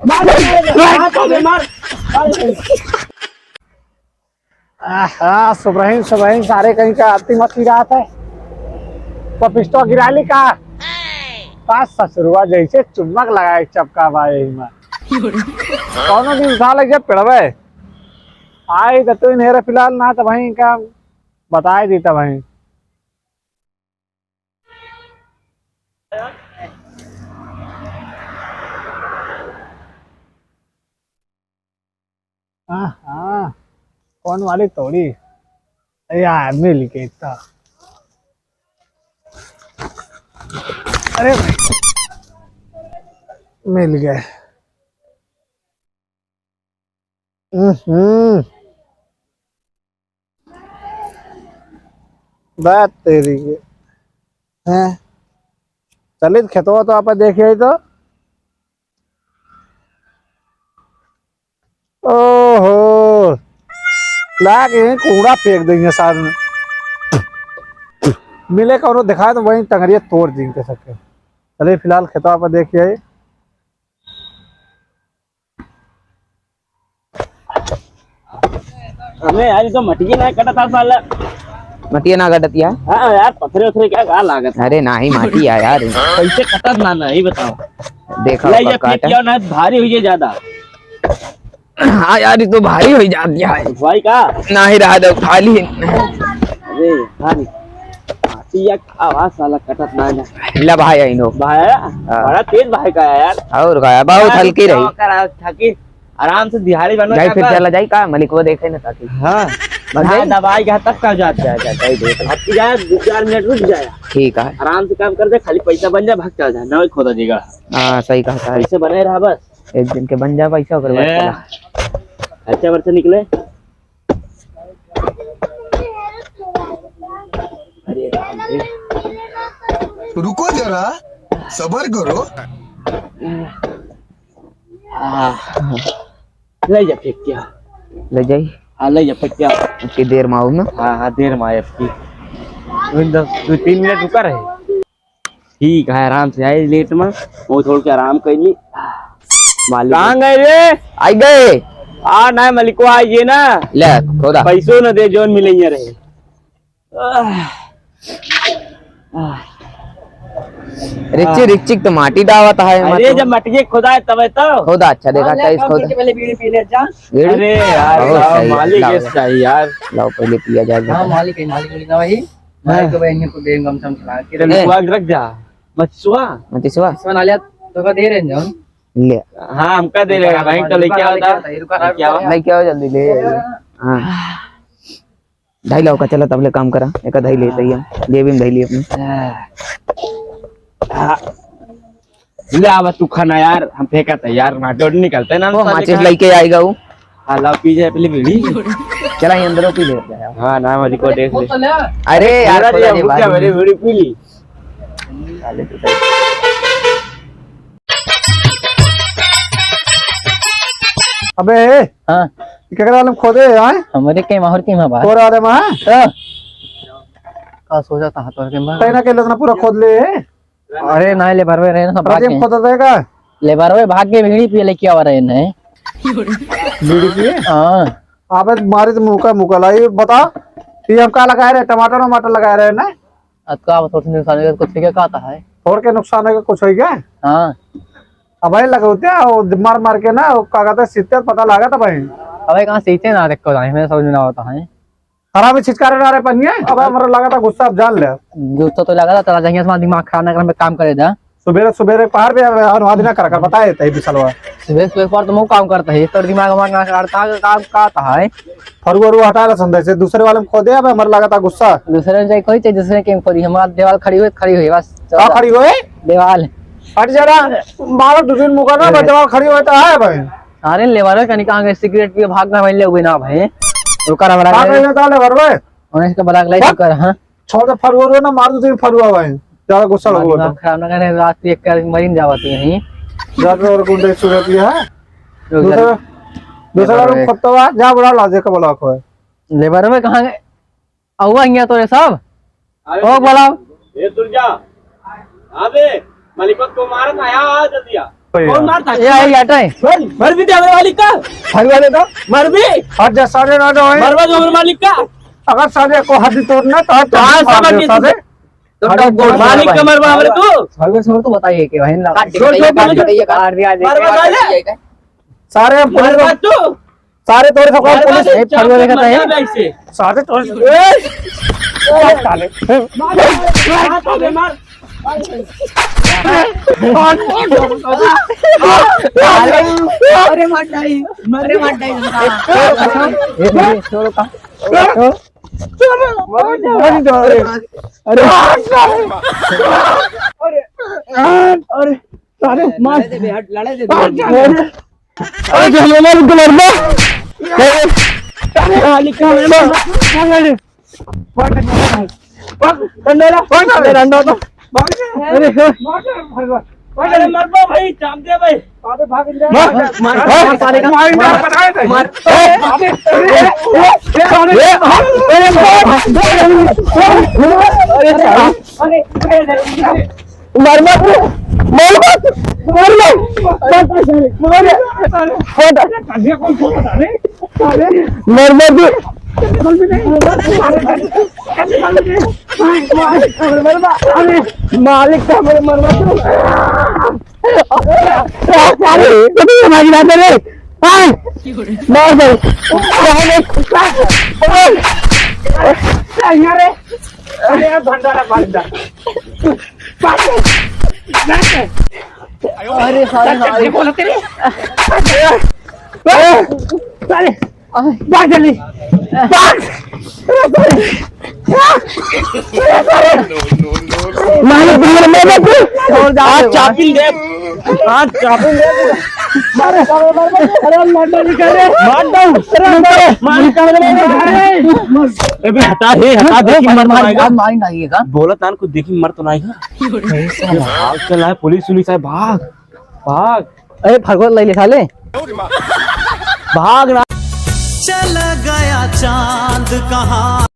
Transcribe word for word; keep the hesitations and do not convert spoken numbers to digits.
मार, मार, मार, मार। आहा, सुबहिन, सुबहिन सारे कहीं का आरती मची रहत है। पपिस्टो गिराली का? का ससुरवा जैसे चुम्बक लगाए चपका बा यही में। कौनो दिन उठा लग जा पेड़वे। आई त तू इन्हें फिलहाल ना त भाई इनका बताए दी त भाई। हाँ, हाँ, कौन वाली तोड़ी? यार, मिल गई तो। अरे भाई, मिल गए। हम्म। बात तेरी के। हैं? चलित खेतवा तो आप देखिए तो। ओहो, लाग यहीं कूड़ा फेंक देंगे साथ में। मिले कौनो दिखाए तो वहीं टंगरिया तोड़ देंगे सबके। चलिए फिलहाल खेतवा पर देखिए। अबे यार, ये तो मटिया ना कटत है साला। मटिया ना कटत यार? हाँ यार, पथरे उथरे क्या, का लागत है? अरे नाही, माटी है यार। कैसे कटत ना, ना, ये बताओ। देखा ले ऊपर ये फेंक काटा। दिया ना, भारी हुई है ज्यादा। हाँ यार, ये तो भारी हुई जाती है। भाई का? नाही रहा दो, खाली। अरे भारी। माटी या आवाज साला कटत ना है ना। ला भाई, आई नो। भाई, हाँ। बड़ा तेज भाई का है यार। और का है, बहुत यार, हल्की रही। करा, थकी। आराम से दिहाड़ी बनो जाई, फिर चला जाई का, मलिकवा देखे ना ताकि। हाँ। बस हाँ, जाई। दवाई का तब का जात है। जा, जा, जाई देख। अब तू जा, दो चार मिनट रुक जाए। ठीक है। आराम से काम कर दे, खाली पैसा बन जा, भाग चला जा, ना खोदा देगा। हाँ, सही कहा था। ऐसे बने रहा बस। एक दिन के बन जा पैसा, ओकर बाद ए, चला। खर्चा वर्चा निकले। अरे राम रे। रुको जरा, सबर करो। आ, ले जा फेंक के आ। ले जाई। हाँ, ले जा फेंक के आ। अबकी देर मा आऊ ना। हाँ, हाँ, देर मा आए अबकी। दो, दो, तीन मिनट रुका रहे। ठीक है, आराम से आए लेट मा। वो थोड़ के आराम कर ली। मालिक। कहाँ गए रे? आई गए। आ ना, मलिकवा आइए ना। ले, खोदा। पैसो न दे, जौन मिले रहे। आह, आह। रिक्चिक, रिक्चिक तो माटी डावत है, अरे, मतलब। जब मटिए खोदा है, तबे तो। खोदा, अच्छा, देखा, हाँ, ले, चालीस कम खोदा। करके पहले बीड़ी पी ले, जा। बीड़ी? अरे यार, बहुत लाओ, सही है, मालिक लाओ, ऐसा लाओ। ही यार। लाओ, पहले पिया जाए, हाँ, देखा। मालिक है, मालिक, मालिक ना भाई। हाँ। मालिक तो भाई, इन्हें को दे, गम छम खिला के चल, दे। तू आग रख जा। मचुआ? मचुआ? मचुआ ना लिया, तो का दे रहे हैं, जान। ले। हाँ, हमका दे रहे हैं, भाई, तो लेके आओ, लेके आओ, लेके आओ, लेके आओ, जल्दी ले। हाँ। हाँ। धई लाओ का, चला तब ले काम करा, एक धई ले, सही है, जेबी में धई ले अपने। हाँ। ले आवा तू खाना यार, हम फेंका था यार, माटोड़ निकलते ना, वो हम माचिस लेके आएगा वो। हाँ, लाओ पी जाए पहले बीड़ी। चला, ये अंदर पी ले। हाँ, ना, हमारी को देख ले। अरे यार, पूरा खोला दिया, नहीं रुक जा, बाहर। मेरी बीड़ी पी ली। साले तो अबे, हाँ। ये केकरा वाले में खोदे, आए? हमरे के माहौर के में बा। तोरा वाले में, हाँ? तो? का सोचा था तोर के में? तैना के इतना पूरा खोद ले, हैं? अरे ना, लेबरवे रहे ना, सब अरे, भाग ये गए। खोदा देगा? लेबरवे भाग के बीड़ी पिए लेके आवा रहे हैं। बीड़ी पिए? हाँ। अबे, मारे तो मुका, मुका लाई, बता। ये हम का लगाए रहे? टमाटर, वमाटर लगाए रहे ना? अब का, अब थोड़ा सा नुकसान हो गया, कुछ हो गया, का आता है? थोड़ के नुकसान हो गया, कुछ हो गया? हाँ। अब भाई लगौते हैं, वो मार मार के ना, वो का कहते हैं, सीते पता लगा था भाई। अबे कहाँ सीते ना, देखो भाई, मेरे समझ में ना होता है। हरामी छिचकारे ना रे पनिया, अब हमारा लगा था गुस्सा, अब जान ले। गुस्सा तो लगा था, चला जाएंगे, तुम्हारा दिमाग खराब ना कर, काम करे जा। सुबेरे सुबेरे पहाड़ पे आवे, अनुवाद ना कर, कर बताए तही बिसलवा। सुबह सुबह पर तो मुँह काम करता है, तोर दिमाग हमारा ना करता, काम का आता है? फरुआ रुआ हटा ला संदेश से, दूसरे वाले में खोदे, अब हमारे लगा था गुस्सा। दूसरे में जाए कोई चाहिए, दूसरे के में खोदी, हमारा देवाल खड़ी हुई, खड़ी हुई, बस। का खड़ी हुई? देवाल। हट जरा, मारो दो तीन मुका ना, बस देवाल खड़ी हुई तो है भाई। अरे लेबर है, कहीं कहाँ गए, सिगरेट पिए भाग ना, भाई, ले हुए ना भाई। रुका रहा, बड़ा का ले। कहीं ना, लेबर भाई। उन्हें इसका बड़ा ले बस। कर, हाँ। छोड़ दे, फरुआ रुआ ना, मार दो तीन फरुआ भाई। ज्यादा गुस्सा लगो दिमाग तो। खराब ना करे, रात को एक कर मरीन जावत यहीं। रात में और गुंडे सुरत ये है। रुक जा। दूसरा, दूसरा लेबर वाला है। कुत्ता हुआ, जा बुला ला, जेका बुला को है। लेबर में कहाँ गए? आवा हियाँ तो रे सब। अरे ओ, बुलाओ। ए, सुन जा। अबे, मलिकवा को मारत आया, आ जल्दी आ। कौन मारता? ये आई, हटा है। मर, मर भी दे हमरे मालिक का। हलवा दे दो। मर भी। हट जा सारे, ना दो। मरवा दो हमरे मालिक का। अगर सारे को हड्डी तोड़ना तो हट जा, कहाँ से मार दे हड्डी सारे। तो हड्डी तोड़ मालिक का मरवा हमरे तू। हलवा से तो बताइए कि वहीं ना। काट दे, काट दे, काट दे, काट दे। मरवा साले। सारे पुलिस मरवा को तू। सारे तोरे सबका मार पुलिस मार, एक फड़ुआ चाप देखता है। मार मार ऐसे। सारे तोरे ए! साले। मार, मार, मार, मार। अरे, अरे, मार डाई, अरे, मार डाई। ए, ए, छोड़ो का? अरे, अरे, अरे, सारे मार। लड़े दे बे, हट, लड़े दे बे। अरे, अरे, जो ये ना, रुक, मरना। अरे, अरे, अरे, अरे, अरे, डंडोरा, डंडोरा, डंडोरा। अरे, अरे, मरबा भाई, चाप दे भाई। अरे, भाग, मार, मार, मार, साले का। मार, मार, मार। मार। अरे, अरे, अरे, अरे, अरे, अरे, अरे, अरे। मर मत, मर मत, मर मत, मर मत, मर मत। मर मत। मालिक का हमरे मर मत। अरे, कभी हमारी बात रे। हाँ। मार दे। अरे यार, भंडारा, भंडारा। अरे, सारे, सारे। देखो ना तेरे। अरे, भाग जल्दी। भाग। मालिक, मालिक, मालिक। आज चापिन दे। आज चापिन दे। अरे, अरे, लंडा निकाल रे। मार दो। अरे, मालिक, मालिक। ए बे, हटा रे, हटा, देखी मर तो नाहीं गा। मार, मार, मार। बोला तान कुछ देखी मर तो नाहीं गा। भाग चला है, पुलिस उलिस है, भाग, भाग। ए, फरगोत ले ले साले। भाग ना। चला गया चांद कहाँ?